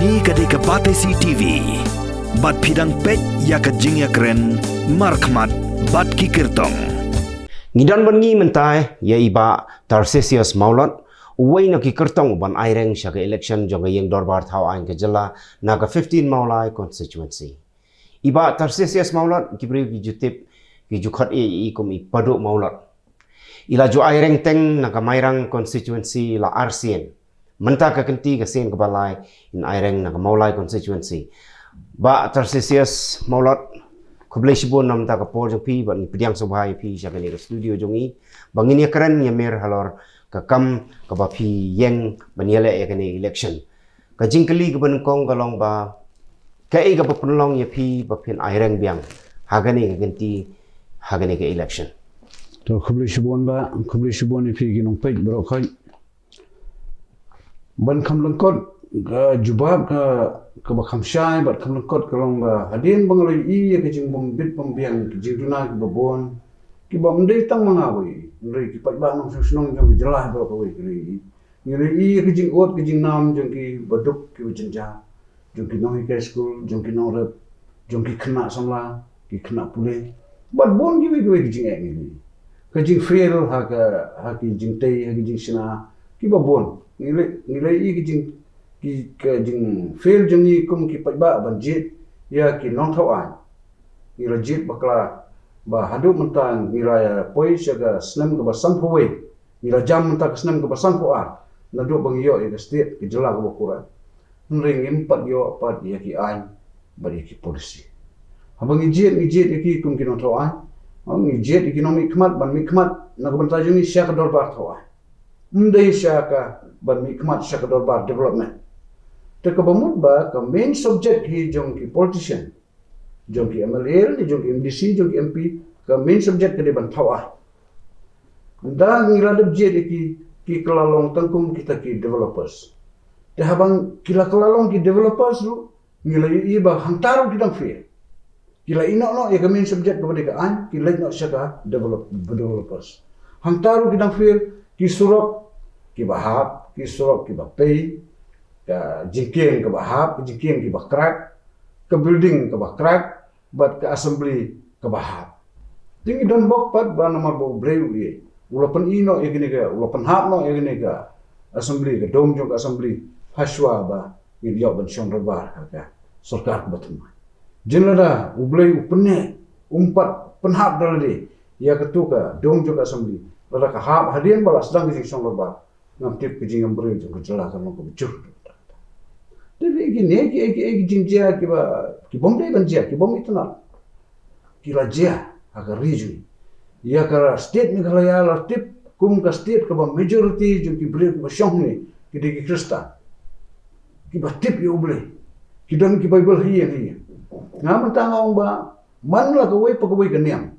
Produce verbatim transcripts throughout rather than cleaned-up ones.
Ïa ka dei ka Batesi T V. Bad phi dang peit ïa ka jingïakren markhmat bad ki kyrtong. Ngi don ban ngi mynta ïa i Bah Tarsisius Mawlot, uwei na ki kyrtong u ban aireng sha ka election jong ka ïing dorbar thaw aiñ ka jylla na ka fifteen Mawlai constituency. I Bah Tarsisius Mawlot, ki briew ki ju tip, ki ju khot ïa i kum i Paduh Mawlot. I la ju aireng teng na ka Mairang constituency la arsien. Mynta ka kynti ka sien kaba lai in aireng na ka Mawlai constituency. Bah Tarsisius Mawlot, khublei shibun na mynta ka por jong phi, bad ngi pdiang sngewbha ïa phi sha kane ka studio jong ngi ba ngin ïakren ïamir halor ka kam kaba phi ïeng ban ïaleh ïa kane election. Ka jingkylli kaba nyngkong ka long ba kaei kaba pynlong ïa phi ba phin aireng biang ha kane ka kynti, ha kane ka election. To, khublei shibun Bah, khublei shibun ïa phi ki nongpeit baroh khoit. Ban kham lyngkot ka jubab ka, kaba kham shai bad kham lyngkot ka long ba hadien ba nga la ïohi ïa ka jingbym bit bym biang, ka jingduna kiba bun, kiba ym dei tang ma nga wei, hynrei ki paidbah nongshong shnong jong ka jylla baroh kawei ki la ïohi. Ngi la ïohi ïa ka jingud ka jingnam jong ki baduk ki bajynjar, jong ki nonghikai skul, jong ki nongrep, jong ki khynnah samla, ki khynnah pule, bad bun kiwei kiwei ki jingeh ngi la ïohi. Ka jingfail ha ka, ha ki jingtei, ha ki jingshna kiba bun. Ngi la, ngi la ïohi ka jing, ki, ka jingfail jong ngi kum ki paidbah ban jied ïa ki nongthaw aiñ. Ngi la jied bakla ba haduh mynta ngi la ïa poi sha ka snem kaba sanphew wei. Ngi la jam mynta ka snem kaba sanphew ar naduh ba ngi ïoh ïa ka state, ka jylla kaba khuid. Hynrei ngim pat ïoh pat ïa ki aiñ bad ïa ki policy. Haba ngi jied, ngi jied ïa ki kum ki nongthaw aiñ, ngi jied ïa ki nongmihkhmat ban mihkhmat na ka bynta jong ngi sha ka dorbar thaw aiñ. Ym dei sha ka ban mihkhmat sha ka dorbar development. Te kaba mut ba ka main subject hi jong ki politician, jong ki M L A, jong ki M D C, jong ki M P, ka main subject ka dei ban thaw aiñ. Ynda ngi la dep jied ïa ki, ki kylla long tang kum kita ki developers. Te haba ki la kylla long ki developers ruh, ngi la ïohi ba hangta ruh ki dang fail. Ki la ïehnoh noh ïa ka main subject kaba dei ka aiñ, ki leit noh sha ka develop, developers. Hangta ruh ki dang fail, ki surok kiba hap, ki surok kiba pei, ka jingkieng kaba hap, ka jingkieng kiba crack, ka building kaba crack, bad ka assembly kaba hap. Te ngi don bok pat ba namar ba U Blei u ïeit, u la pyni noh ïa kane ka, u la pynhap noh ïa kane ka assembly, ka dom jong ka assembly, hashwa ba ngin ïoh ban shong dorbar ha ka sorkar kaba thymmai. Jin lada U Blei u pynneh, um pat pynhap da lade ïa katu ka dom jong ka assembly, lada ka hap hadien ba la sdang ka jingshong dorbar, ngam tip ka jingïam briew jong ka jylla kan long kaba jur. Te phi, kine ki, ki, ki jingjia kiba, ki bym dei ban jia, ki bym itynnad, ki la jia ha ka ri jong ngi. Ïa ka state Meghalaya la tip kum ka state kaba majority jong ki briew kiba shong hangne ki dei ki Khristan, kiba tip ïa U Blei, ki don ki Baibl ha ïing ha ïing. Nga mynta nga ong ba man la kawei pa kawei ka niam,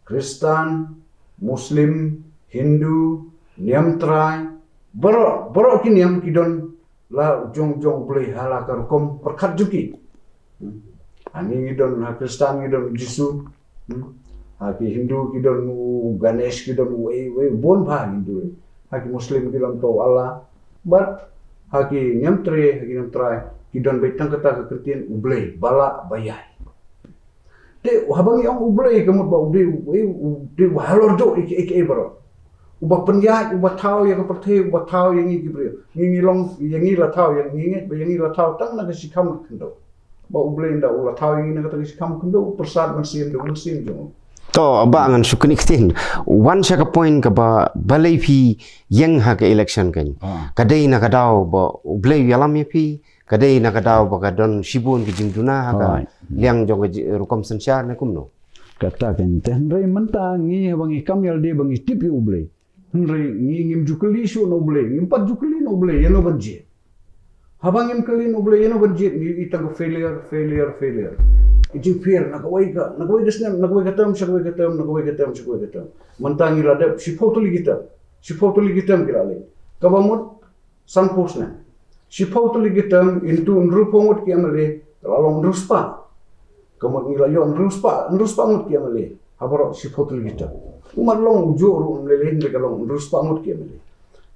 Khristan, Muslim, Hindu, niam trai, baroh, baroh ki niam ki don la jong jong U Blei ha la ka rukom pyrkhat jong ki. Hmm. Ha ngi ngi don, ha Khristan ngi don u Jisu. Hmm. Ha ki Hindu ki don u Ganesh, ki don u, eh, eh, bun bha Hindu. Ha ki Muslim ki don to Allah. Bad ha ki niam trai, ha ki niam trai ki don beit tang kata ka kyntien U Blei, ba lah ba ïaid. Te haba ngi ong U Blei ka mut ba u dei, u, u dei uba halor duh ïa kiei kiei baroh. Uba pynïaid, uba thaw ïa ka pyrthei, uba thaw ïa ngi ki briew. Ngi, ngi long, ïa ngi la thaw, ïa ngi, ngi, ba ïa ngi la thaw tang na ka shikham khyndew. Ba U Blei ynda u la thaw ïa ngi na kata ka shikham khyndew, u pyrsad mynsiem da u mynsiem jong u. To, Bah, ngan shu kynnoh ktien. Wan sha ka point kaba balei phi ïeng ha ka election kan. Ah. Ka dei na ka daw ba U Blei u ïalam ïa phi, ka dei na ka daw ba ka don shibun ki jingduna ha ka, alright, liang jong ka ji-, rukom synshar ne kumno? Kata kan, te hynrei mynta ngi, haba ngi kam ïalade ba ngi tip ïa U Blei, hynrei ngi ngim ju kylli shuh na U Blei, ngim pat ju kylli na U Blei ïa no ban jied. Haba ngim kylli na U Blei ïa no ban jied, ngi ïohi tang ka failure, failure, failure. Ka jingfail na kawei ka, na kawei ka snem, na kawei ka term sha kawei ka term, na kawei ka term sha kawei ka term. Mynta ngi la dep shiphew tylli ki term, shiphew tylli ki term ki la leit. Kaba mut sanphew snem. Shiphew tylli ki term, into hynriewphew ngut ki M L A, ka la long hynriew spah. Ka mut ngi la ïoh hynriew spah, hynriew spah ngut ki M L A ha baroh shiphew tylli ki term. U mat long u juh ruh M L A, hynrei ka long hynriew spah ngut ki M L A.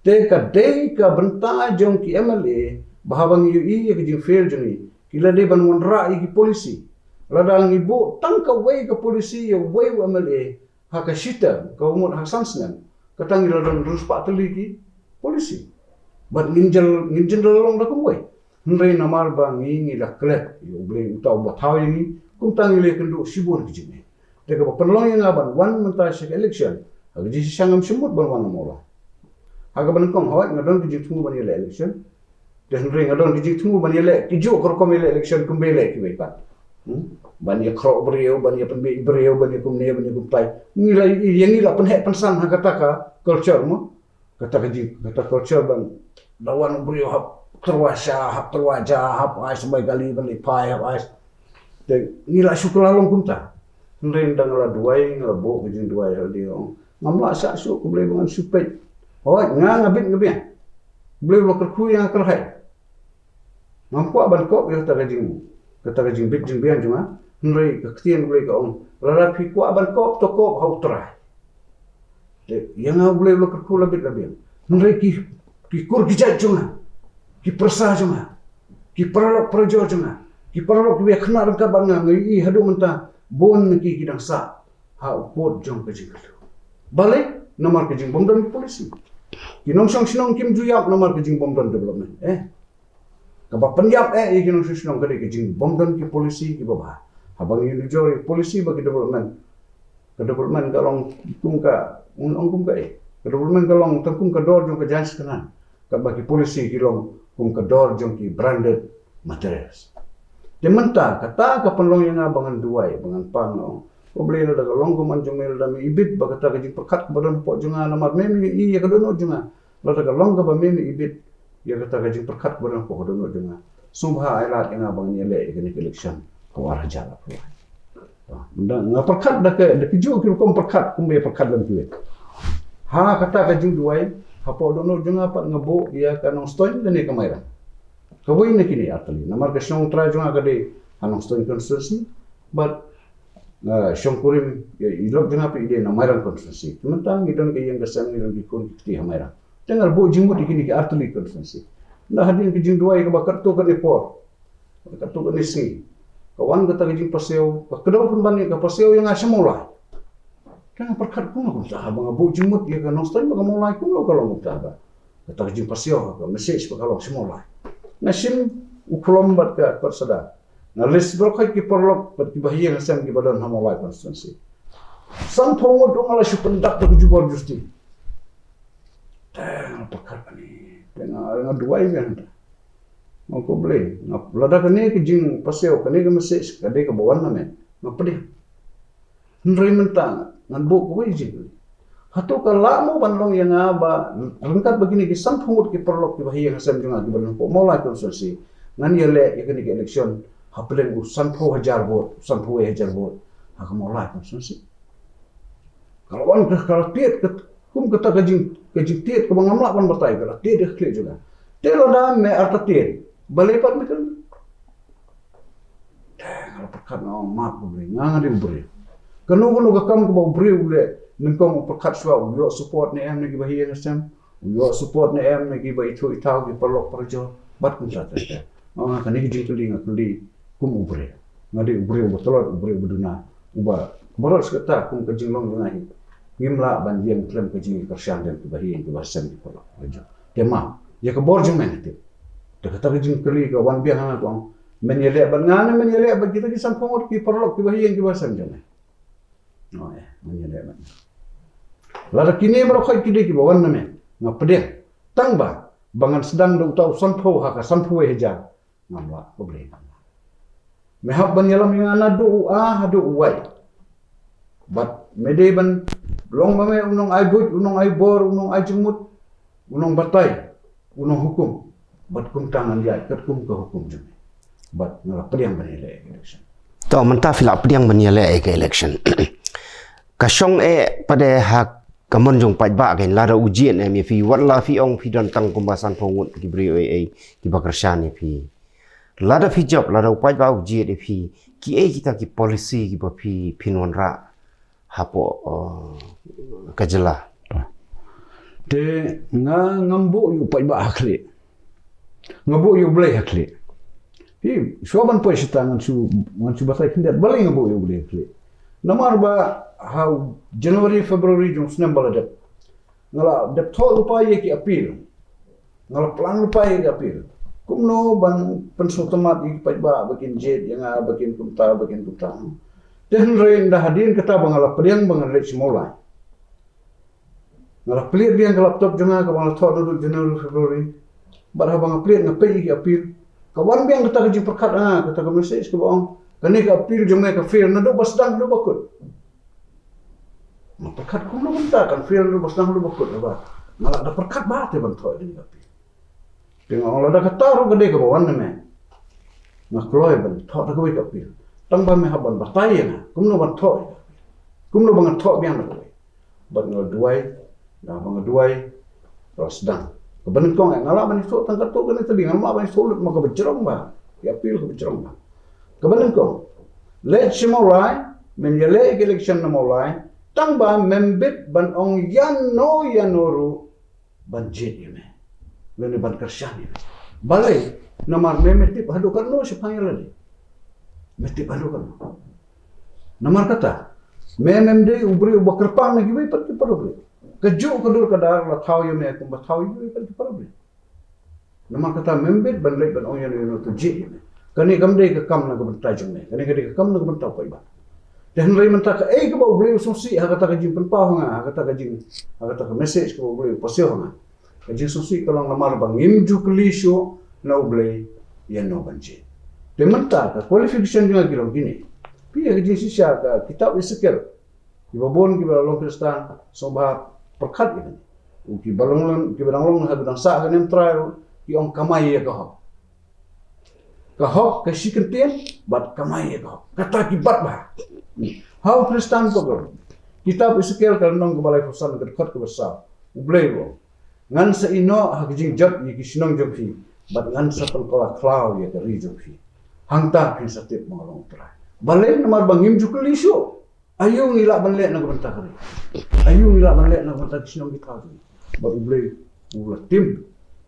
Te ka dei ka bynta jong ki M L A Ba haba ngi ïohi ïa ka jingfail jong ngi, ki la dei ban wanrah ïa ki policy. Lada ngi buh tang kawei ka policy ïa uwei u M L A ha ka shi term, ka mut ha san snem, kata ngi la don hynriew spah tylli ki policy. Bad ngin jylliew, ngin jylliew long da kumwei. Hynrei namar ba ngi, ngi la klet ïa U Blei uta uba thaw ïa ngi, kumta ngi la ïakynduh shibun ki jingeh. Te kaba pynlong ïa nga ban wan mynta sha ka election, ha ka jingshisha ngam shym mut ban wan na Mawlai. Ha kaba nyngkong, hooid, nga don ka jingthmu ban ïaleh election. Te hynrei nga don ka jingthmu ban ïaleh kijuh ka rukom ïaleh election kumba ïaleh kiwei pat. Hmm? Ban ïakhroh briew, ban ïapynbiej briew, ban ïakumne, ban ïakumtai. Ngi la, ïa ngi la pynheh pynsan ha kata ka culture mo. Kata ka jing, kata culture ban da wan u briew hap tyrwa sha, hap tyrwa ja, hap ais bai kali ban leit phai, hap ais. Te ngi la shu kylla long kumta. Hynrei ynda nga la duwai, nga la buh ka jingduwai ha lade, ong, ngam lah shah shuh, khublei ba ngan shu peit. Hooid, nga, nga bit nga biang. Khublei ba la kyrkhu ïa nga kyrhai. Ngam kwah ban kop ïa kata ka jing, kata ka jingbit jingbiang jong nga. Hynrei ka ktien U Blei ka ong, lada phi kwah ban kop, to kop ha U Trai. Te ïa nga U Blei u la kyrkhu la bit la biang. Hynrei ki, ki kur ki jait jong nga, ki pyrsa jong nga, ki paralok parajor jong nga, ki paralok kiba ïa khynnah ryngkat bad nga, nga ïohi haduh mynta bun na ki ki dang sah ha u pud jong ka jingkyrkhu. Balei? Namar ka jingbym don policy. Ki nongshong shnong kim ju ïap namar ka jingbym don development. Eh. Kaba pynïap eh ïa ki nongshong shnong ka dei ka jingbym don ki policy kiba bha. Haba ngi nujor ïa ki policy bad ki development, ka development ka long kum ka, ong, ong kum ka, eh, ka development ka long tang kum ka dor jong ka jaiñskhanan. Katba ki policy ki long kum ka dor jong ki branded materials. Te mynta kata ka pynlong ïa nga ba ngan duwai, ba ngan pan, nga ong, Ko Blei, lada ka long kumne jong me, lada me ibit ba kata ka jingpyrkhat kaba don hapoh jong nga, namar me me ïohi ïa ka dohnud jong nga. Lada ka long kaba me me ibit ïa kata ka jingpyrkhat kaba don hapoh ka dohnud jong nga, sngewbha ai lad ïa nga ba ngan ïaleh ïa kane ka election ka ar hajar arphew lai. Nga pyrkhat da ka, da kijuh ki rukom pyrkhat kumba ïa pyrkhat lem kiwei. Ha kata ka jingduwai, hapoh dohnud jong nga pat nga buh ïa ka Nongstoiñ lane ka Mairang. Kawei na kine ar tylli. Namar ka shnong trai jong nga ka dei ha Nongstoiñ constituency bad, ah, shongkurim, ïa, i lok jong nga pat i dei na Mairang constituency. Te mynta ngi don ka ïing ka sem, ngi don ki khun ki kti ha Mairang. Te nga la buh jingmut ïa kine ki ar tylli constituency. Nga hadien ka jingduwai kaba katto katne por, katto katne sngi, ka wan kata ka jingpasiaw, ka kdew pynban ïa ka pasiaw ïa nga sha Mawlai. Te nga pyrkhat kumno kumta, haba nga buh jingmut ïa ka Nongstoiñ bad ka Mawlai, kumno ka long kumta ba kata ka jingpasiaw, ka message ba ka long sha Mawlai. Nga shim u khlem bad ka kot sada. Nga list baroh khoit ki paralok bad ki bahaïing hasem kiba don ha Mawlai constituency. Sanphew ngut ruh nga la shu pyndap da ka jubor justi. Te nga pyrkhat kane, te nga, nga duwai biang te. Nga ong, Ko Blei, nga, lada kane ka jingpasiaw, kane ka message ka dei kaba wan na me, nga pdiang. Hynrei mynta ngan buh kawei ka jingkylli. Hato ka lah mo ban long ïa nga ba ryngkat bad kine ki sanphew ngut ki paralok ki bahaïing hasem jong nga kiba don hapoh Mawlai constituency, ngan ïaleh ïa kane ka election hapdeng u sanphew hajar vote, sanphew wei hajar vote ha ka Mawlai constituency? Ka la wan ka, ka la tied ka, kum kata ka jing, ka jingtied kaba ngam lah ban batai, ka la tied ïa ka khlieh jong nga. Te lada me artatien, balei pat me kylli? Te nga la pyrkhat, nga ong, map, Ko Blei, nga, nga dei u briew. Kano kano ka kam kaba u briew u leh, nyngkong u pyrkhat shuwa, u ïoh support ne em na ki bahaïing hasem, u ïoh support ne em na kiba ithuh ithaw, ki paralok parajor, bad kumta ter ter. Nga ong, kane ka jingkylli nga kylli kum u briew. Nga dei u briew uba tlot, u briew uba duna, uba, baroh shi katta kum ka jinglong jong nga hi, ngim lah ban ïeng khlem ka jingkyrshan jong ki bahaïing ki bahasem, ki paralok parajor. Te map, ïa ka bor jong me nga tip. Te kata ka jingkylli ka wan biang ha nga, ka ong, men ïaleh bad nga ne men ïaleh bad kita ki sanphew ngut ki paralok ki bahaïing ki bahasem jong me? Nga ong, eh, men ïaleh bad nga. Lada kine baroh khoit ki dei kiba wan na me, nga pdiang. Tang ba, ba ngan sdang da uta u sanphew ha ka sanphew wei hajar, ngam lah, Ko Blei, ngam lah. Me hap ban ïalam ïa nga naduh u A haduh u Y. Bad me dei ban long ma me u nongai buit, u nongai bor, u nongai jingmut, u nongbatai, u nonghukum. Bad kumta ngan ïaid katkum ka hukum jong me. Bad nga la pdiang ban ïaleh ïa ka election. To, mynta phi la pdiang ban ïaleh ïa ka election. Ka shong eh pat de ha ka mon jong u paidbah, kein lada u jied ne em ïa phi, wat la phi ong phi don tang kumba sanphew ngut ki briew ei ei kiba kyrshan ïa phi. Lada phi jop, lada u paidbah u jied ïa phi, kiei kita ki policy kiba phi, phin wanrah hapoh, uh, ka jylla? Te nga ngam buh ïa u paidbah ha khlieh. Nga buh ïa U Blei ha khlieh. Hi, shuwa ban poi shata ngan shu, ngan shu batai khyndiat balei nga buh ïa U Blei ha khlieh. Namar ba ha January, February jong snem ba la dep, nga la dep thoh lypa ïa ki appeal. Nga la plan lypa ïa ki appeal. Kumno ban pynsngewtynnat ïa ki paidbah ba kin jied ïa nga, ba kin kumta, ba kin kumta. Te hynrei ynda hadien kata ba nga la pdiang ba ngan leit sha Mawlai, nga la plie biang ka laptop jong nga kaba nga la thoh naduh January, February. Bad haba nga plie nga peit ïa ki appeal, ka wan biang kata ka jingpyrkhat ha nga, kata ka message kaba ong, kane ka appeal jong me ka fail naduh ba sdang haduh ba kut. Nga pyrkhat kumno kumta kan fail naduh ba sdang haduh ba kut, haba nga la da pyrkhat bha te ban thoh ïa kane ka appeal. Te nga ong lada kata ruh ka dei kaba wan na me, nga kloi ban thoh da kawei ka appeal. Tang ba me hap ban batai ïa nga kumno ban thoh ïa ka appeal, kumno ba ngan thoh biang da kawei. Bad nga la duwai, da ba nga duwai, la sdang. Kaba nyngkong eh, nga lah ban ïathuh tang katto katne tylli, nga lah ban ïathuh lut ma kaba jrong bha. Ki appeal kaba jrong bha. Kaba nyngkong, leit sha Mawlai, men ïaleh ïa ka election na Mawlai, tang ba mem bit ban ong ïano ïano ruh ban jied ïa me, lane ban kyrshan ïa me. Balei? Namar me, me tip haduh katno shaphang ïa lade. Me tip haduh katno. Namar kata, me mem dei u briew uba kyrpang na kiwei pat ki para briew. Kajuh ka dur ka dar la thaw ïa me kumba thaw ïa kiwei pat ki para briew. Namar kata mem bit ban leit ban ong ïano ïano to jied ïa me. Kane kam dei ka kam na ka bynta jong me. Kane ka dei ka kam na ka bynta u paidbah. Te hynrei mynta kaei kaba U Blei u sngewsih ha kata ka jingpynpaw ha nga, ha kata ka jing, ha kata ka message kaba U Blei u pass ha nga. Ka jingsngewsih ka long namar ba ngim ju kylli shuh na U Blei ïano ban jied. Te mynta ka qualification jong nga ki long kine. Phi ïa ka jingshisha ka kitab Esekiel. Kiba bun kiba long Khristan sngewbha pyrkhat ïa kane. U kiba long long, kiba dang long ha, dang sah ha ka niam Trai ruh, ki ong kamai ïa ka hok. Ka hok ka shi kyntien bad kamai ïa ka hok. Kata ki bat bha. Ha u Khristan ka bun. Kitab Esekiel ka lynnong kaba laiphew san ka dkhot kaba saw. U Blei u ong, ngan sa ïehnoh ha ka jingjot ïa ki shnong jong phi bad ngan sa pynkylla khlaw ïa ka ri jong phi. Hangta phin sa tip ba nga long U Trai. Balei? Namar ba ngim ju kylli shuh. Aïu ngi lah ban leh na ka bynta ka ri? Aïu ngi lah ban leh na ka bynta ki shnong ki thaw jong ngi? Bad U Blei u la tim,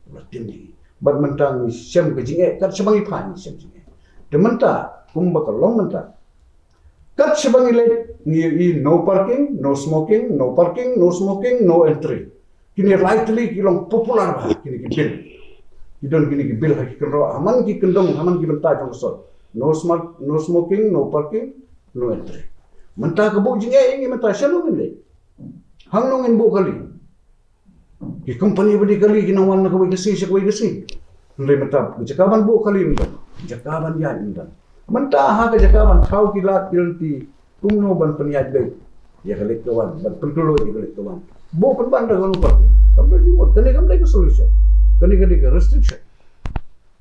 u la tim ïa ngi. Bad mynta ngi shem ka jingeh, kat shaba ngi phai ngi shem jingeh. Te mynta kumba ka long mynta, kat shaba ngi leit ngi ïohi no parking, no smoking, no parking, no smoking, no entry. Kine lai tylli ki long popular bha kine ki bill. Ki don kine ki bill ha ki kynroh, ha man ki kyndong, ha man ki bynta jong ka sor. No smart, no smoking, no parking, no entry. Mynta ka buh jingeh ïa ngi mynta, shano ngin leit? Hangno ngin buh kali? Ki company ba die kali ki nang wan na kawei ka sngi sha kawei ka sngi. Hynrei mynta ka jaka ban buh kali ym don, ka jaka ban ïaid ym don. Mynta ha ka jaka ban thaw ki lad ki lynti, kumno ban pynïaid beit ïa ka leit ka wan, ban pynkloi ïa ka leit ka wan? Buh pynban da kano parking? Kam don jingmut. Kane kam dei ka solution. Kane ka dei ka restriction.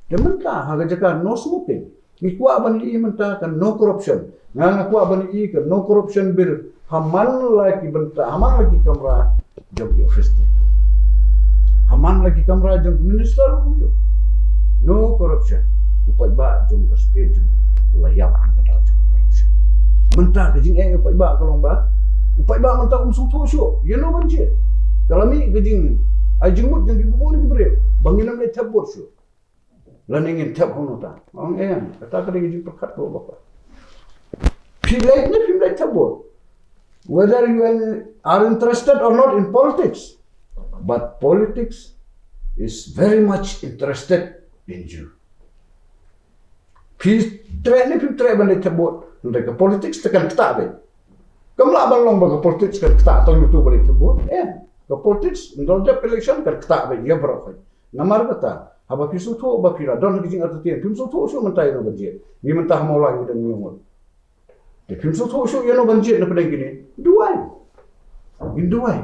Te mynta ha ka jaka no smoking, ngi kwah ban ïohi mynta ka no corruption. Nga nga kwah ban ïohi ka no corruption bill ha man la ki bynta, ha man la ki kamra jong ki office. Ha man la ki kamra jong ki minister ruh. No corruption. U paidbah jong ka state jong u la ïap na ka daw jong ka corruption. Mynta ka jingeh u paidbah ka long ba u paidbah mynta um sngewthuh shuh ïano ban jied. Ka la mih ka jing, ai jingmut jong ki bun ki briew ba ngin ym leit thep vote shuh. Lane ngin thep hangno ta? Ong em, kata ka dei ka jingpyrkhat kaba bha. Phi leit ne phim leit thep vote, whether you are, are interested or not in politics, but politics is very much interested in you. Phi treh ne phim treh ban leit thep vote, hynrei ka politics te kan ktah beit. Kam lah ban long ba ka politics kan ktah tang uto ba leit thep vote. Em, ka politics ynda la dep election kan ktah beit ïa baroh. Namar kata, haba phi sngewthuh ba phi la don ha ka jingartatien, phim sngewthuh shuh mynta ïano ban jied. Ngi mynta ha Mawlai ngi don hynñiew ngut. Te phim sngewthuh shuh ïano ban jied na pdeng kine, duwai. Ngin duwai.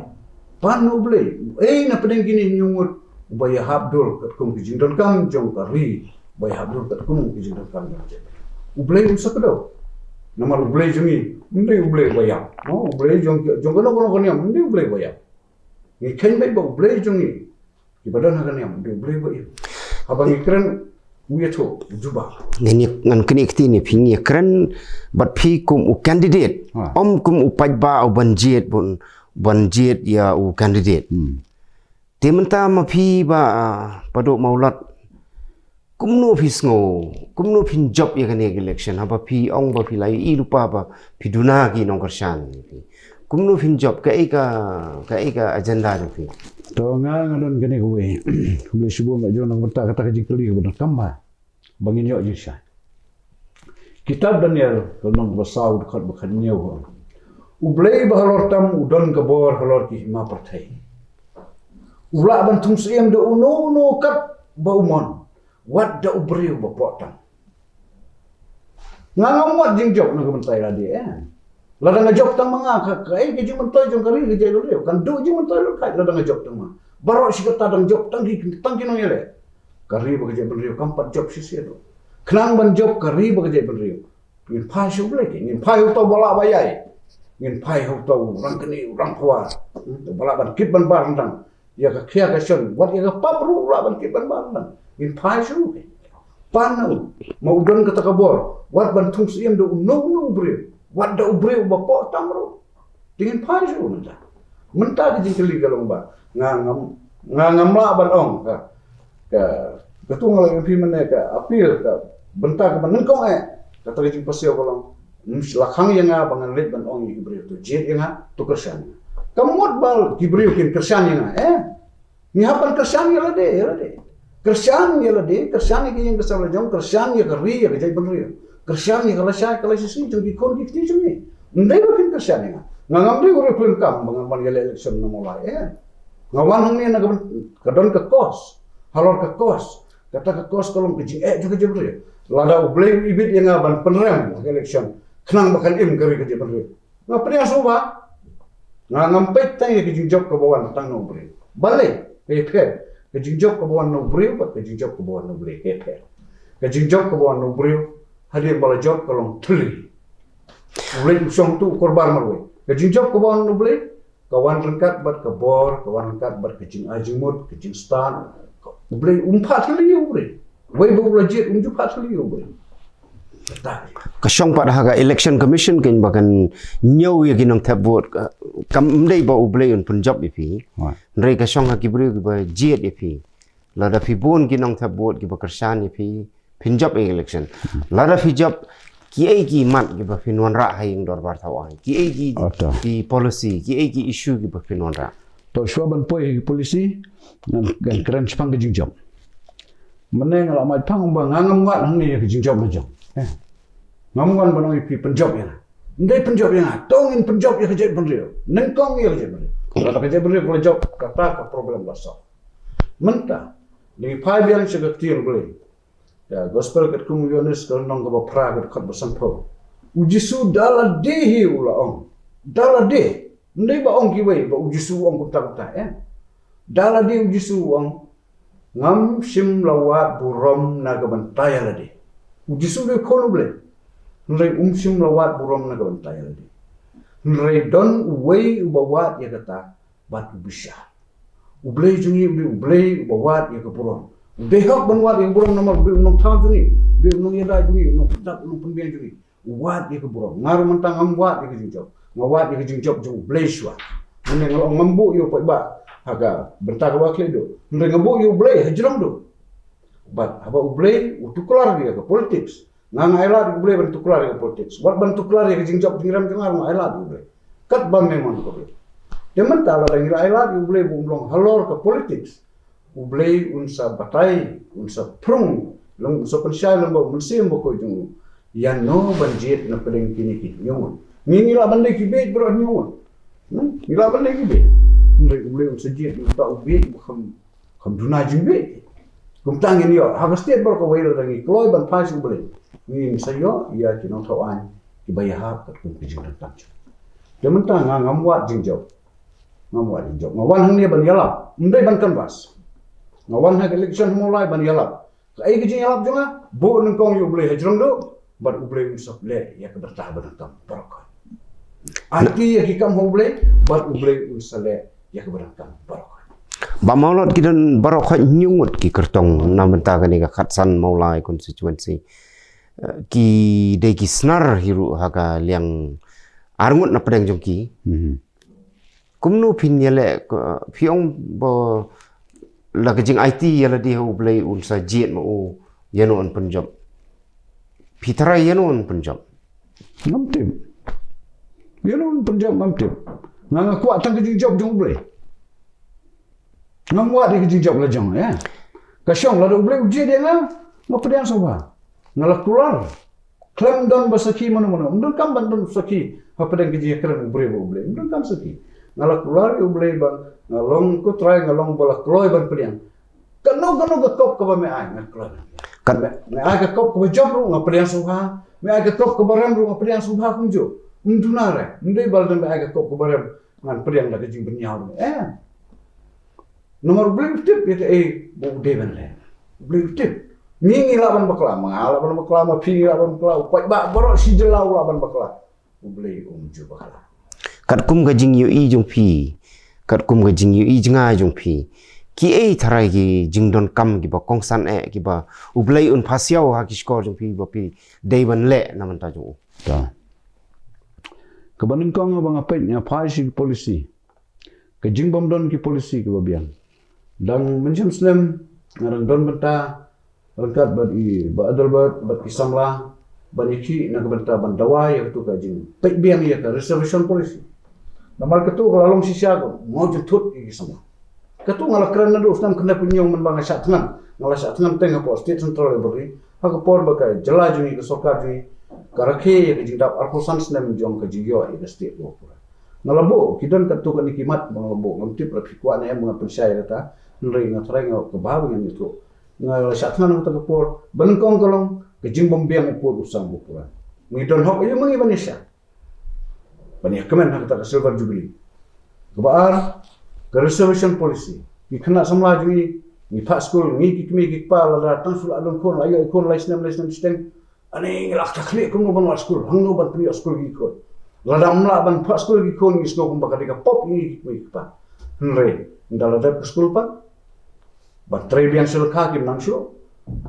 Pan na U Blei. Ei, na pdeng kine hynñiew ngut, uba ïahap dur katkum ki jingdonkam jong ka ri, uba ïahap dur katkum ki jingdonkam jong ka jaitbynriew. U Blei un sa kdew. Namar U Blei jong ngi ym dei U Blei uba ïap. No, U Blei jong, jong kano kano ka niam ym dei U Blei uba ïap. Ngi kheiñ beit ba U Blei jong ngi, kiba don ha ka niam, dei U Blei uba im. Haba ngi kren, u ïathuh, u jubab. Ngan ïa, ngan knieh kti ne phi, ngi ïa kren bad phi kum u candidate. Ha. Ym kum u paidbah u ban jied, ban, ban jied ïa u candidate. Hmm. Te mynta ma phi ba, ah, Bah Doh Mawlot, Kumno phi sngew, kumno phin jop ïa kane ka election, haba phi ong ba phi la ïohi lypa ba phi duna ki nongkyrshan. Kumno phin jop, kaei ka, kaei ka agenda jong phi? To nga nga don kane kawei. Khublei shibun nga jong nang bynta kata ka jingkylli kaba donkam ba ba ngin ïoh jingshai. Kitab Daniel ka lynnong ba saw dkhot ba khathynñiew. U Blei ba halor tam u don ka bor halor ki hima pyrthei. U lah ban thung syiem da uno uno kat ba u mon. Wat da u briew ba poh tam. Nga ngam wad jingjop na ka bynta ïa lade eh. Lada nga jop tang ma nga ka, kaei ka jingmyntoi jong ka ri ka jaitbynriew? Kan duh jingmyntoi lut kai lada nga jop tang ma. Baroh shi katta dang jop tang ki, tang ki nongïaleh. Ka ri bad ka jaitbynriew kam pat jop shisha ruh. Khnang ban jop ka ri bad ka jaitbynriew, ngin phai sha U Blei, ngin phai ha uta u ba lah ba ïai. Ngin phai ha uta u rangkynmaw, u rangpawar. Hmm, u ba lah ban kit ban bar ryndang ïa ka khia ka shon, wat ïa ka pap ruh u lah ban kit ban bar ryndang. Ngin phai sha u. Pan u, ma u don kata ka bor, wat ban thung syiem da uno uno u briew, wat da u briew ba poh tam ruh. Te ngin phai sha u mynta. Mynta ka jingkylli ka long ba nga ngam, nga ngam lah ban ong ka, ka, ka tu nga la ïa phi mynne ka appeal ka bynta kaba nyngkong eh. Kata ka jingpasiaw ka long, ym shym la khang ïa nga ba ngan leit ban ong ïa ki briew to jied ïa nga, to kyrshan ïa nga. Ka mut ba ki briew kin kyrshan ïa nga eh. Ngi hap ban kyrshan ïa lade, ïa lade. Kyrshan ïa lade, kyrshan ïa ka ïing ka sem la jong, kyrshan ïa ka ri, ïa ka jaitbynriew. Kyrshan ïa ka lashai ka lashisngi jong ki khun ki kti jong ngi. Ym dei ba kin kyrshan ïa nga. Nga ngam dei u riewklim kam ba ngan wan ïaleh election na Mawlai eh. Nga wan hangne na ka byn-, ka don ka cause. Halor ka cause, kata ka cause ka long ka jingeh jong ka jaitbynriew. Lada U Blei u ibit ïa nga ban pynrem ha ka election, khnang ba kan im ka ri ka jaitbynriew. Nga pdiang sngewbha. Nga ngam peit tang ïa ka jingjop kaba wan tang na u briew. Balei? Ka ïapher. Ka jingjop kaba wan na u briew bad ka jingjop kaba wan na U Blei, ka ïapher. Ka jingjop kaba wan na u briew, hadien ba la jop ka long thylli. U leit u shong tu u kyrpad marwei. Ka jingjop kaba wan na U Blei, ka wan ryngkat bad ka bor, ka wan ryngkat bad ka jingai jingmut, ka jingstad. U Blei um phah thylli ïa u briew. Wei ba u la jied um ju phah thylli ïa u briew. Kata. Ka shong pat ha ka Election Commission kein ba kan ñiew ïa ki nongthep vote, ka, kam, ym dei ba U Blei un pynjop ïa phi. Hooid. Hynrei ka shong ha ki briew kiba jied ïa phi. Lada phi bun ki nongthep vote kiba kyrshan ïa phi, phin jop ïa ka election. Lada phi jop, kiei ki mat kiba phin wanrah ha ïing dorbar thaw aiñ? Kiei ki, oh, to, ki policy, kiei ki issue kiba phin wanrah? To shuwa ban poi ha ki policy, ngan, ngan kren shaphang ka jingjop. Mynne nga la mad phang ba nga ngam wad hangne ïa ka jingjop la jong. Eh. Ngam wad ban ong ïa phi pynjop ïa nga. Ym dei pynjop ïa nga, to ngin pynjop ïa ka jaitbynriew. Nyngkong ïa ka jaitbynriew. Lada ka jaitbynriew ka la jop, kata ka problem la solve. Mynta, ngi phai biang sha ka ktien U Blei. Ïa, Gospel katkum u Ïoannis ka lynnong kaba phra ka dkhot ba sanphew. U Jisu da lade hi u la ong. Da lade. Ym dei ba ong kiwei ba u Jisu u ong kumta kumta, eh. Da lade u Jisu u ong, ngam shym la wad burom na ka bynta ïa lade. U Jisu u dei u khun U Blei. Hynrei um shym la wad burom na ka bynta ïa lade. Hynrei don uwei uba wad ïa kata, bad u bishar. U Blei jong ngi u dei U Blei uba wad ïa ka burom. U dei hok ban wad ïa ka burom namar u dei u nongthaw jong ngi, u dei u nongïada jong ngi, u nongpyndap, u nongpynbiang jong ngi. U wad ïa ka burom. Nga ruh mynta ngam wad ïa ka jingjop. Nga wad ïa ka jingjop jong U Blei shuwa. Mynne nga la ong ngam buh ïa u paidbah ha ka bynta kaba khlieh duh. Hynrei nga buh ïa U Blei hajrong duh. Bad haba U Blei u tuklar ïa ka politics, nga nga ai lad ïa U Blei ban tuklar ïa ka politics. Wat ban tuklar ïa ka jingjop jingrem jong nga ruh nga ai lad ïa U Blei. Katba me mon ko Blei. Te mynta lada ngi la ai lad ïa U Blei ba um long halor ka politics, U Blei un sa batai, un sa prung, long un sa pynshai lang ba u Mynsiem Bakhuid jong u. Ïano ban jied na pdeng kine ki hynñiew ngut. Ngi ngi lah ban dei ki bieit baroh hynñiew ngut. Hmm? Ngi lah ban dei ki bieit. Hynrei U Blei un sa jied ïa uta u bieit ba kham, kham duna jingbieit. Kumta ngin ïoh ha ka state baroh kawei lada ngi kloi ban phai sha U Blei, ngin sa ïoh ïa ki nongthaw aiñ kiba ïahap katkum ki jingdonkam jong. Te mynta nga ngam wad jingjop. Ngam wad jingjop. Nga wan hangne ban ïalap, ym dei ban canvass. Nga wan ha ka election ha Mawlai ban ïalap. Kaei ka jingïalap jong nga? Buh nyngkong ïa U Blei hajrong duh, bad U Blei un sa leh ïa ka bynta ba donkam baroh khoit. Aiti ïa ki kam ha U Blei, bad U Blei un sa leh ïa ka ba donkam baroh khoit. Bah Mawlot, ki don baroh khoit hynñiew ngut ki kyrtong na bynta kane ka khatsan Mawlai constituency. Eh, ki dei ki snar hi ruh ha ka liang ar ngut na pdeng jong ki. Mhm. Kumno phin ïaleh, ka, phi ong ba la ka jingaiti ïa lade ha U Blei un sa jied ma u, Ïano un pynjop? Phi tharai ïano un pynjop? Ngam tip. Ïano un pynjop ngam tip. Nga nga kwah tang ka jingjop jong U Blei. Ngam wad ïa ka jingjop la jong, eh. Ka shong lada U Blei u jied ïa nga, nga pdiang sngewbha. Nga la kular. Khlem don ba sakhi mano mano. Ym donkam ban don sakhi hapdeng ka jingïakren U Blei bad U Blei. Ym donkam sakhi. Nga la kular ïa U Blei ba nga long ko Trai, nga long ba la kloi ban pdiang. Kano kano ka kop kaba me ai, ngan kloi. Kan me, me ai ka kop kaba jop ruh nga pdiang sngewbha. Me ai ka kop kaba rem ruh nga pdiang sngewbha kumjuh. Ym duna re. Ym dei ba lada me ai ka kop kaba rem ngan pdiang da ka jingbynñiaw ruh. Eh. Namar U Blei u tip ïa kaei ba u dei ban leh. U Blei u tip. Ngi ngi lah ban bakla, ma nga lah ban bakla, ma phi ngi lah ban bakla, u paidbah baroh shi jylla u lah ban bakla. U Blei um ju bakla. Katkum ka jingïohi jong phi, katkum ka jingïohi jngai jong phi, kiei tharai ki jingdonkam kiba kongsan eh kiba U Blei un pasiaw ha ki shkor jong phi ba phi dei ban leh na bynta jong u? Ta. Kaba nyngkong ba nga peit nga phai sha ki policy. Ka jingbym don ki policy kiba biang. Dang mynshem snem nga dang don bynta ryngkat bad i Bah Adelbert bad ki samla ban ïakhih na ka bynta ban dawa ïa katu ka jingpeit biang ïa ka reservation policy. Namar katu ka la long shisha ka mawjynthut ïa ki samla. Katu nga la kren naduh u snem khyndai phew hynñiew mynba nga shah thngan, nga la shah thngan teng hapoh State Central Library ha ka por ba ka jylla jong ngi, ka sorkar jong ngi ka rakhe ïa ka jingdap arphew san snem jong ka jingïoh ïa ka state ka ba pura. Nga la buh, ki don katto katne ki mat ba nga la buh, ngam tip lada phi kwah ne em ba ngan pynshai ïa kata, hynrei nga tharai nga ka bha ba ngan ïathuh. Nga la shah thngan ha kata ka por, ba nyngkong ka long ka jingbym biang u pud u sam ba pura. Ngi don hok aïu ma ngi ban ïashah? Ban ïakmen ha kata ka Silver Jubilee. Kaba ar, ka reservation policy. Ki khynnah samla jong ngi, ngi phah skul, ngi ki kmie ki kpa, lada tang shu la don khun, la ïoh i khun lai snem lai snem shiteng. Ani ngi la kata khlieh kumno ban wad skul, hangno ban pynïoh skul ki khun. Lada ym lah ban phah skul ki khun, ngi sngew kumba ka dei ka pop ïa ngi ki kmie ki kpa. Hynrei ynda la dep ka skul pat, ban trei biang sha lyngkha kim nang shuh,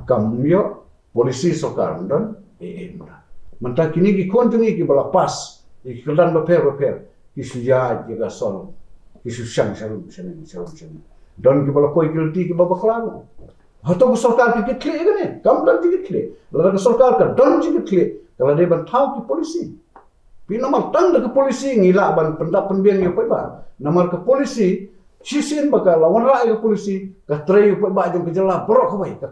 kam ïoh, policy sorkar ym don, eh, eh, ym don. Mynta kine ki khun jong ngi kiba la pass ïa ki kyrdan bapher bapher, ki shu ïaid ïa ka sor, ki shu shang sharum sharum sharum sharum. Don kiba la poi ki lynti kiba bakla ruh. Hato ka sorkar ka kitkhlieh ïa kane? Kam don jingkitkhlieh. Lada ka sorkar ka don jingkitkhlieh, ka la dei ban thaw ki policy. Phi, namar tang da ka policy ngi lah ban pyndap pynbiang ïa u paidbah. Namar ka policy shisien ba ka la wanrah ïa ka policy, ka trei ïa u paidbah jong ka jylla baroh kawei. Ka,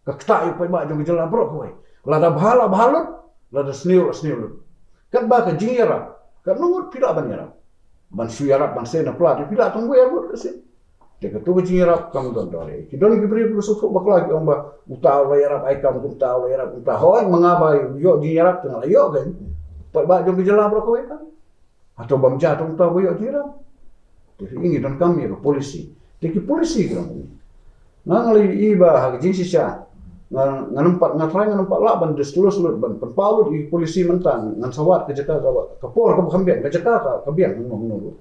ka ktah ïa u paidbah jong ka jylla baroh kawei. Lada bha la bha lut, lada sniew la sniew lut. Katba ka jingïarap, katno ngut phi lah ban ïarap? Ban shu ïarap ban sei na pla, phi lah tang wei ar ngut ka sei. Te katu ka jingïarap kam don dor. Ki don ki briew kiba sngewthuh bakla, ki ong ba uta u la ïarap, ai kam kumta u la ïarap kumta. Hooid, ma nga ba ïoh jingïarap te nga la ïoh kein. Paidbah jong ka jylla baroh kawei kam. Hato bym jia tang uta ba ïoh jingïarap? Te ngi donkam ïa ka policy. Te ki policy ki long kumne. Nga nga la ïohi ba ha ka jingshisha nga, ngan ym pat, nga tharai ngan ym pat lah ban disclose lut, ban pynpaw lut ïa ki policy mynta. Ngan sa wad ka jaka ka, ka por kaba kham biang, ka jaka ka, ka biang hangno hangno ruh.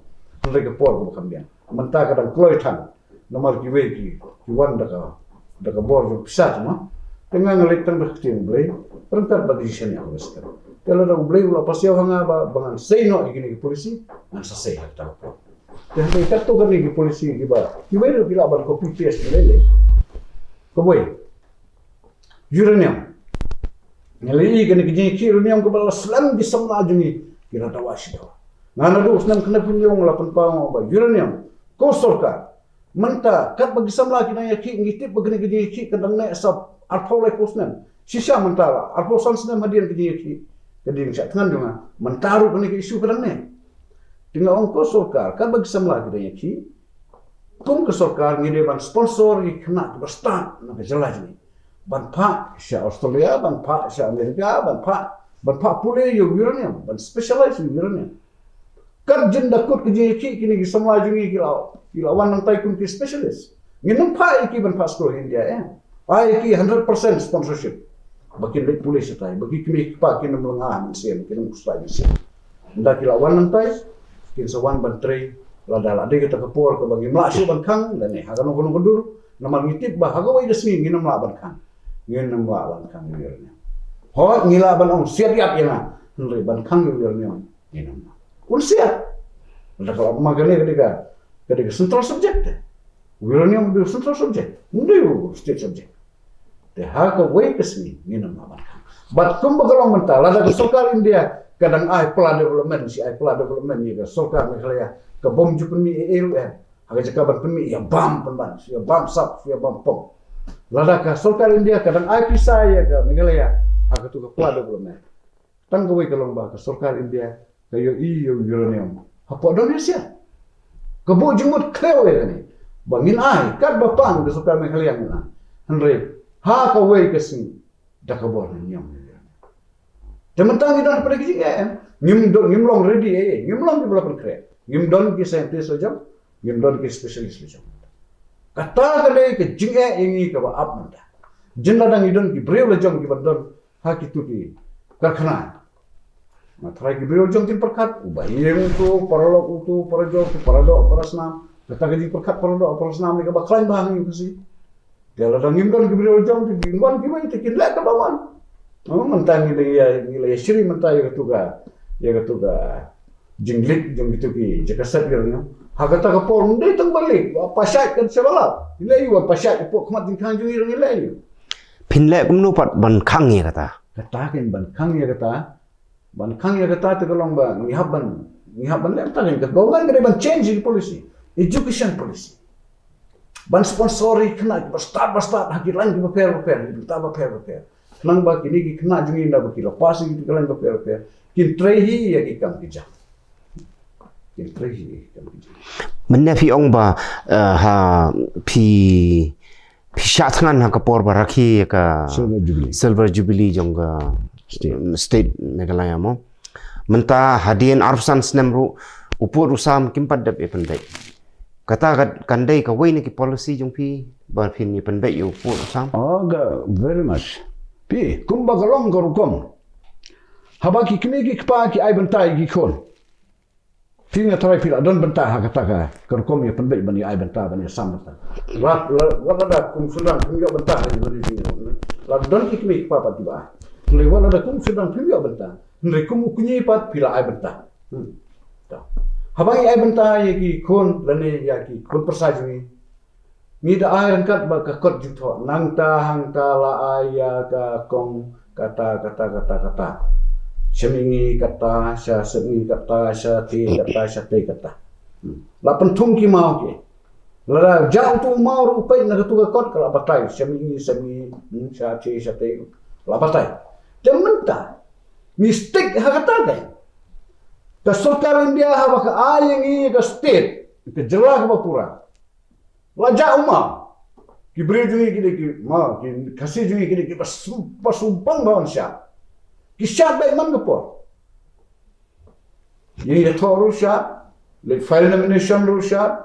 Hynrei ka por kaba kham biang. Mynta ka dang kloi than. Namar kiwei ki, ki wan da ka, da ka bor jong pisa, ma. Te nga nga leit tang da ka ktien U Blei, ryngkat bad ka jingshaniah kaba skhem. Te lada U Blei u la pasiaw ha nga ba, ba ngan sei noh ïa kine ki policy, ngan sa sei ha kata ka por. Te hynrei katto katne ki policy kiba, kiwei ruh ki lah ban copy paste lei lei. Kawei, uranium. Nga la ïohi kane ka jingïakhih uranium kaba la slem ki samla jong ngi, ki la dawa shi dawa. Nga naduh u snem khyndai phew hynñiew nga la pynpaw nga ong ba uranium, ko sorkar, mynta katba ki samla ki dang ïakhih, ngi tip ba kane ka jingïakhih ka dang neh sa arphew laiphew snem. Shisha mynta la arphew san snem hadien ka jingïakhih, ka ding shah thngan jong nga. Mynta ruh kane ka issue ka dang neh. Te nga ong ko sorkar, katba ki samla ki dang ïakhih, kum ka sorkar ngi dei ban sponsor ïa ki khynnah kiba stad na ka jylla jong ngi. Ban phah sha Australia, ban phah sha America, ban phah, ban phah pule ïa u uranium, ban specialize ïa u uranium. Kat jin da kut ka jingïakhih kine ki samla jong ngi ki la, ki la wan nangtai kum ki specialist. Ngin ym phah ïa ki ban phah skul ha India, eh. Phah ïa ki hundred percent sponsorship. Ba kin leit pule shatai, ba ki kmie ki kpa kin ym lynga mynsiem, kin ym khuslai mynsiem. Ynda ki la wan nangtai, kin sa wan ban trei, lada la dei kata ka por kaba ngim lah shuh ban khang, lane ha kano kano ka dur, namar ngi tip ba ha kawei ka sngi ngin ym lah ban khang. Ngin ym lah ban khang ïa u uranium. Hooid, ngi lah ban ong siat ïap ïa nga, hynrei ban khang ïa u uranium ngin ym lah. Un siat. Lada ka la ma kane ka dei ka, ka dei ka central subject te. U uranium u dei u central subject, um dei u state subject. Te ha kawei ka sngi ngin ym lah ban khang. Bad kumba ka long mynta, lada ka sorkar India ka dang ai pla development, shi ai pla development ïa ka sorkar Meghalaya, ka bym ju pynmih ei ei ruh em. Ha ka jaka ban pynmih, ïa bam pynban, ïa bam sap, ïa bam pom. Lada ka sorkar India ka dang ai pisa ïa ka Meghalaya ha katu ka pla development, tang kawei ka long ba ka sorkar India ka ïohi ïa u uranium hapoh Indonesia. Ka buh jingmut khlem ïa kane ba ngin ai, katba pang ka sorkar Meghalaya ngin ai. Hynrei ha kawei ka sngi da ka bor ngin ïam. Te mynta ngi don hapdeng ki jingeh, em? Ngim don, ngim long ready, eh, ngim long kiba la pynkhreh. Ngim don ki scientist la jong, ngim don ki specialist la jong. Kata ka dei ka jingeh ïa ngi kaba ap mynta. Jin lada ngi don ki briew la jong kiba don ha kitu ki karkhana. Nga tharai ki briew la jong kin pyrkhat, uba ïeng utu, paralok utu, parajor utu, paradoh, parasnam. Kata ka jingpyrkhat paradoh, parasnam ne kaba khlaiñ bha ha ngi u Khasi. Te lada ngim don ki briew la jong, te ngim don kiwei, te kin leh kaba wan. Oh, mynta ngi la ïa, ngi la ïa shiri mynta ïa katu ka, ïa katu ka jingleit jong kitu ki jaka set uranium. Ha kata ka por ym dei tang ba leit, ba pashai kan sha ba lap. Ngi leh aïu ba pashai hapoh khmat jingkhang jong ngi, ngi leh aïu? Phin leh kumno pat ban khang ïa kata? Kata kan ban khang ïa kata. Ban khang ïa kata te ka long ba ngi hap ban, ngi hap ban leh, kata kan ka government ka dei ban change ïa ki policy, education policy. Ban sponsor ïa ki khynnah kiba stad ba stad ha ki lain kiba pher ba pher, ki bynta ba pher ba pher. Khnang ba kine ki khynnah jong ngi, ynda ba ki la pass ïa ki lain ba pher ba pher, kin trei hi ïa ki kam ki jam. Kin trei hi ïa ki kam ki jam. Mynne phi ong ba, eh, ha phi, phi shah thngan ha ka por ba rakhe ïa ka Silver Jubilee. Silver Jubilee jong ka State. State Meghalaya mo. Mynta hadien arphew san snem ruh u pud u sam kim pat dep ïa pynbeit. Kata ka, kan dei kawei na ki policy jong phi ba phin ïa pynbeit ïa u pud u sam? Oh, ga, very much. Phi, kumba ka long ka rukom. Haba ki kmie ki kpa ki ai bynta ïa ki khun, phi, nga tharai phi la don bynta ha kata ka, ka rukom ïa pynbeit ban ïa ai bynta, ban ïa sam bynta. Wat la, wat lada kum u shynrang phim ïoh bynta ha ki, la don ki kmie ki kpa pat kiba ai. Hynrei wat lada kum u shynrang phim ïoh bynta, hynrei kum u kñi pat phi la ai bynta. Hmm. To. Haba ngi ai bynta ïa ki khun lane ïa ki khun pyrsa jong ngi, ngi da ai ryngkat bad ka kot jingthoh, nangta hangta la ai ïa ka kong kata, kata, kata, kata. Sha mihngi kata, sha sepngi kata, sha thie kata, sha tei kata. Hmm. La pynthung ki maw ki. Lada jah utu u maw ruh u peit na katu ka kot ka la batai. Sha mihngi, sha mihngi, hmm, sha thie, sha tei. La batai. Te mynta ngi stick ha kata ka. Ka sorkar India haba ka ai ïa ngi ka state, ka jylla kaba pura. La jah u maw. Ki briew jong ngi ki dei ki maw, ki Khasi jong ngi ki dei kiba sum-, ba sumbang ba wan shad. Ki shad beit man ka por. Ïing ïathoh ruh shad, leit file nomination ruh shad,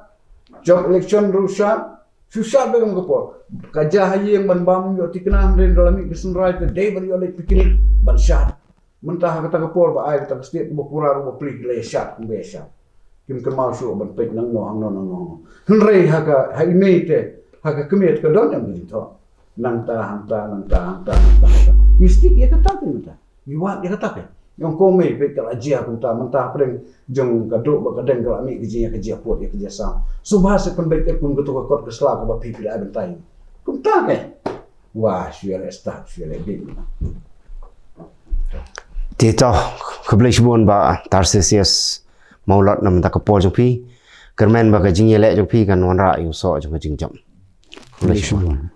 job election ruh shad, shu shad beit man ka por. Ka jia ha ïing ban bam ïoh thikna, hynrei la mih ka sunrise te dei ban ïoh leit picnic ban shad. Mynta ha kata ka por ba ai kata ka state, ba pura ruh ba plie ki la ïa shad, kumba ïa shad. Kim kynmaw shuh ban peit nangno hangno nangno. Hynrei ha ka, ha i mei te, ha ka kmie te ka don em ka jingthoh. Nangta, hangta, nangta, hangta, nangta, hangta. Ngi stick ïa kata te mynta. Ngi wad ïa kata te. Ïa ong ko mei peit ka la jia kumta, mynta hapdeng jong ka duh bad ka deng ka la mih ka jingïakajia pud, ïakajia sam. Sngewbha sa pynbeit te kum kato ka kot ka sla kaba phi phi la ai bynta ïa ngi. Kumta te. Wah, shu ïaleh stad, shu ïaleh beit. Te to, khublei shibun Bah Tarcisius Mawlot na ka bynta ka por jong phi. Kyrmen ba ka jingïaleh jong phi kan wanrah ïa u soh jong ka jingjop. Khublei shibun.